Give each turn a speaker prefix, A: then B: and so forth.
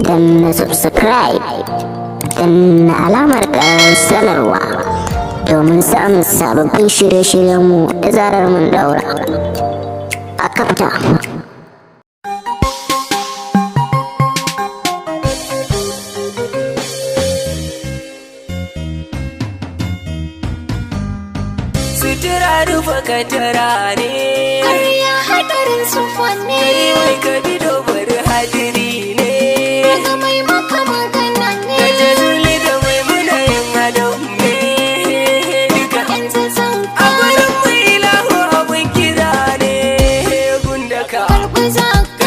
A: Danna subscribe, danna alamar ƙarar sanarwa domin samun sababbin shirye-shiryenmu da zarar mun daura. A kafta.
B: Sutura rufa katara ne.
C: Ƙarya haɗarin sufa ne.
B: Kai mai ka bi dobar hadiri ne.
C: Daga mai maka magana ne.
B: Gaje zuli da mai muna yin adam ne. Duka
C: Yan zazzan
B: a gurin mai ilahu abin kira ne. Gundaka.
C: Karɓi zakka.